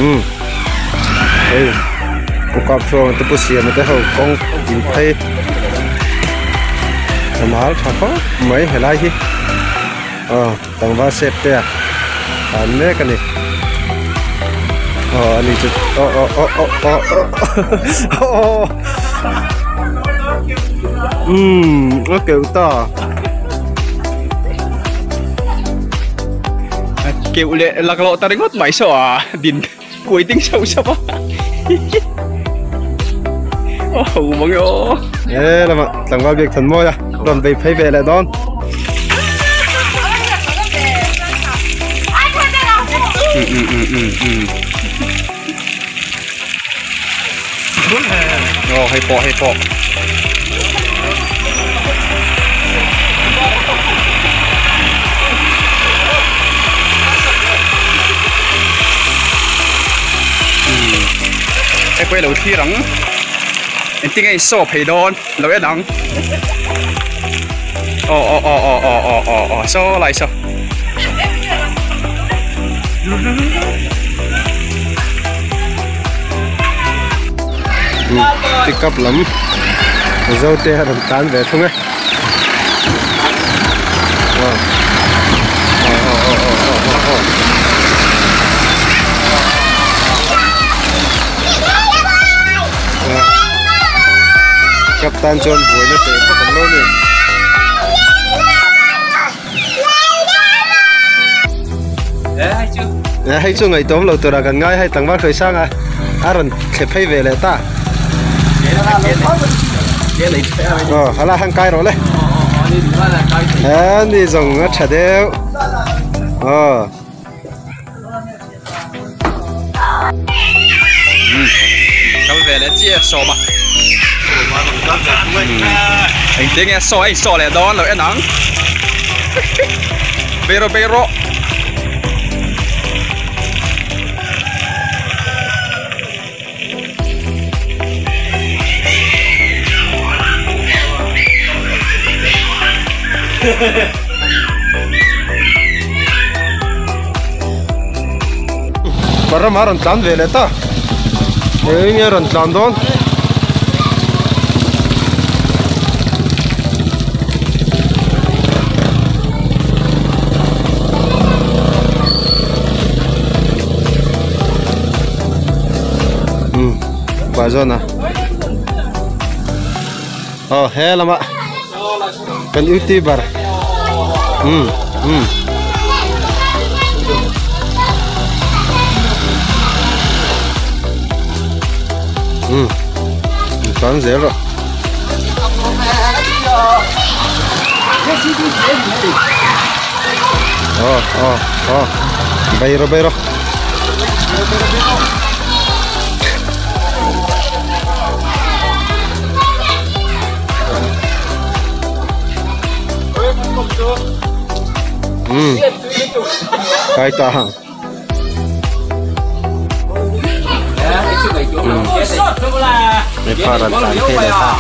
Umm hei pu kap thuang te pu siama te ho kawng in phei a mal tha khawp mai helai hi aw tlangval sep te a an mek a ni aw ani chu aw aw aw aw aw aw aw umm a keuh ta. Keuh leh laklawh ta ringawt mai saw a din kuai ding sauh sauh a aw ho mang e aw. He lamah tlangval biak than mawi a rawn bei phei ve leh dawn. Aw hei pawh hei pawh. Hei pawh i lo thlir ang engtin nge i saw phei dawn lo en ang aw aw aw aw aw aw aw aw saw lai saw. Pick up lam Mizo te a rawn tlan ve thung e aw aw aw aw aw aw aw pick up tan chuan buaina teh vak awm lo a ni. Hei chu ngaihtuam lo tura kan ngai hei tlangval hruai sang a a rawn thle phei ve leh ta aw hala han kai rawh le he ni zawng a tha deuh aw Kal ve leh chiah sawm a engtin nge saw a insaw leh dawn lo en ang bei rawh bei rawh. Parama a rawn tlan ve leh ta eng nge a rawn tlan dawn pa zawn a aw he lama kan youtuber um um um tlan zel rawh aw aw aw bei rawh bei rawh. Um kai ta hang um may paran tan phei leh ta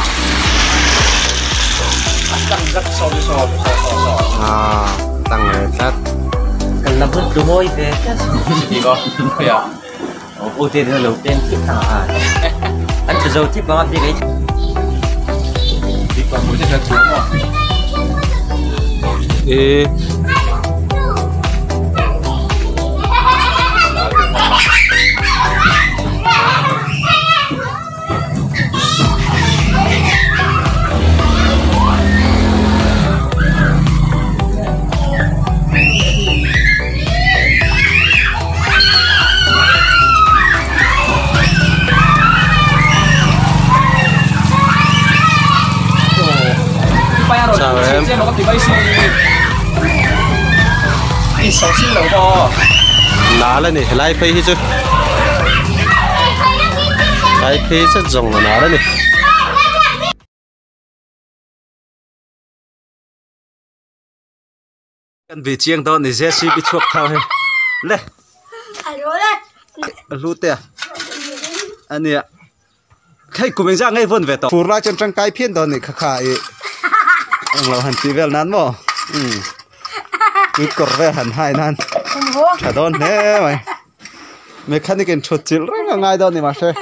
ah tang leh tlat e Nal a ni helai phei hi chu helai phei zet zawng a nal a ni. Kan bih chiang dawn ni JCB chhuak thau hi le a hlu te a nia hei kum engzah ngei vawn ve tawh fur lai chuan tangkai phian dawn ni kha kha i englo han tih vel nan maw um tui kawr vel han hai nan tha dawn hle mai. Mechanic in thut chilh reng a ngai dawn ni mahse.